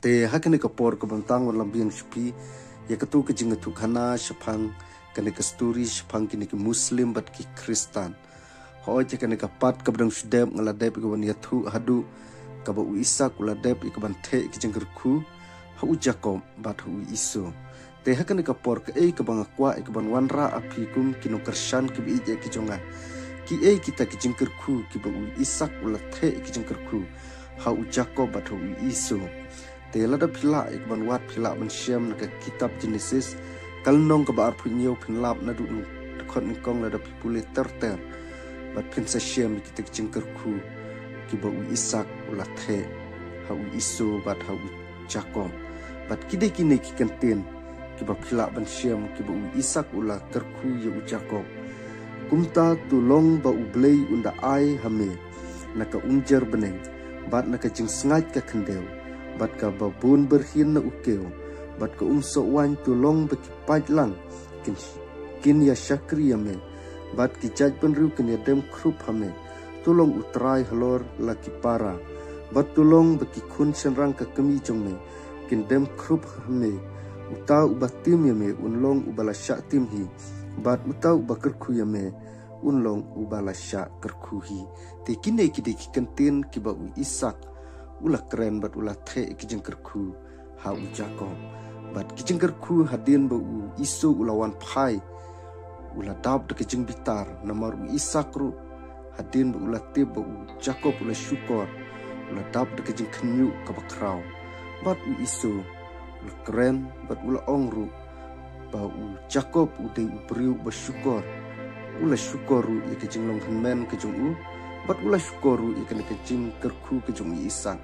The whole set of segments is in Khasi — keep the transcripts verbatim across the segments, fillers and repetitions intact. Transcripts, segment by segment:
Te ha kane ka por kaba mynta ngan lam biang sha phi ïa katu ka jingïathuhkhana shaphang kane ka story shaphang kine ki Muslim bad ki Khristan. Hooid, ïa kane ka part kaba dang shu dep nga la dep ïa kaban ïathuh haduh kaba u Isak u la dep ïa kaban theh ïa ka jingkyrkhu ha u Jakob bad ha u Esau. Te ha kane ka por kaei kaba nga kwah ïa kaban wanrah ha phi kum ki nongkyrshan kiba ïeit ki jong nga, kiei kita ki jingkyrkhu kiba u Isak u la theh ïa ka jingkyrkhu ha u Jakob bad ha u Esau. Te lada phi lah ïa kaban wad phi lah ban shem na ka kitab Genesis ka lynnong kaba arphew hynñiew, phin lap naduh na dkhot nyngkong lada phi pule ter ter bad phin sa shem ïa kita ki jingkyrkhu kiba u Isak u la theh ha u Esau bad ha u Jakob. Bad ki dei kine ki kyntien kiba phi lah ban shem kiba u Isak u la kyrkhu ïa u Jakob. Kumta to long ba U Blei un da ai ha me na ka umjer bneng bad na ka jingsngaid ka khyndew bad kaba bun byrhin na u kew bad ka umsoh waiñ to long ba ki paid lang kin, kin ïa shakri ïa me bad ki jaid bynriew kin ïa dem khrup ha me. To long u trai halor la ki para bad to long ba ki khun shynrang ka kmie jong me kin dem khrup ha me. Uta uba tim ïa me un long uba la shah tim hi bad uta uba kyrkhu ïa me un long uba la shah kyrkhu hi. Te kine ki dei ki kyntien kiba u Isak u la kren bad u la theh ïa ki jingkyrkhu ha u Jakob. Bad ki jingkyrkhu hadien ba u Esau u la wan phai u la dap da ka jingbitar namar u Isak ruh hadien ba u la tip ba u Jakob u la shukor u la dap da ka jingkhynñiuh kaba khraw. Bad u Esau u la kren bad u la ong ruh ba u Jakob u dei u briew ba shukor. U la shukor ruh ïa ka jinglong hynmen ka jong u bad u la shukor ruh ïa kane ka jingkyrkhu ka jong u Isak.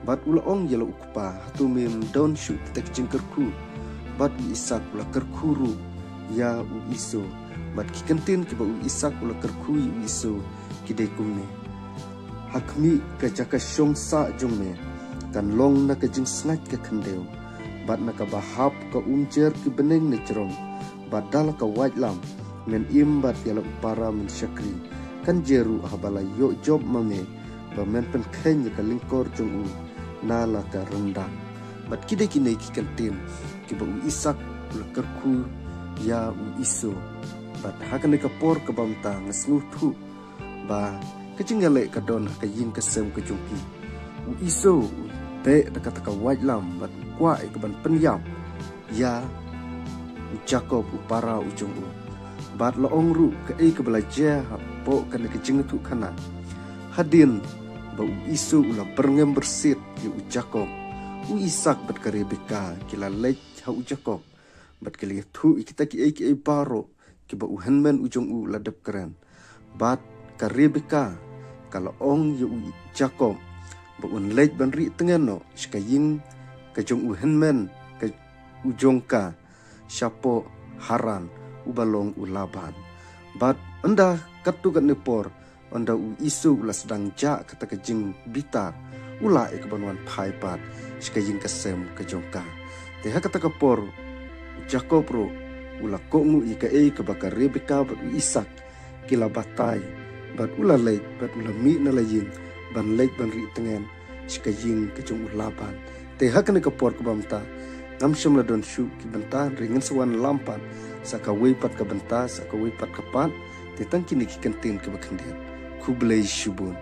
Bad u la ong ïa la u kpa, hato mem don shuh kita ki jingkyrkhu? Bad u Isak u la kyrkhu ruh ïa u Esau. Bad ki kyntien kiba u Isak u la kyrkhu ïa u Esau ki dei kumne: Ha khmih ka jaka shong sah jong me kan long na ka jingsngaid ka khyndew bad na kaba hap ka umjer ki bneng na jrong bad da la ka waitlam men im bad ïa la u para men shakri. Kan jia ruh haba la ïoh jop ma me ba men pynkheiñ ïa ka lyngkor jong u na la ka ryndang. Bad ki dei kine ki kyntien kiba u Isak u la kyrkhu ïa u Esau. Bad ha kane ka por kaba mynta nga sngewthuh ba ka jingïaleh ka don ha ka ïing ka sem ka jong ki. U Esau u beh da kata ka waitlam bad u kwah ïa kaban pynïap ïa u Jakob u para u jong u. Bad la ong ruh kaei kaba la jia hapoh kane ka jingïathuhkhana. Hadien ba u Esau u la byrngem byrsiet ïa u Jakob, u Isak bad ka Rebeka ki la leit ha u Jakob bad ki la ïathuh ïa kita kiei kiei baroh kiba u hynmen u jong u la dep kren. Bad ka Rebeka ka la ong ïa u Jakob ba un leit ban rieh tngen noh sha ka ïing ka jong u hynmen ka u jong ka shapoh Haran uba long u Laban. Bad ynda katto katne por ynda u Esau u la sdang jah kata ka jingbitar u lah ïa kaban wan phai pat sha ka ïing ka sem ka jong ka. Te ha kata ka por u Jakob ruh u la kohnguh ïa kaei kaba ka Rebeka bad u Isak ki la batai bad u la leit bad u la mih na la ïing ban leit ban rieh tngen sha ka ïing ka jong u Laban. Te ha kane ka por kaba mynta ngam shym la don shuh ki bynta hynrei ngin sa wan lam pat sa kawei pat ka bynta sa kawei pat ka part. Te tang kine ki kyntien kiba khyndiat. Khublei shibun.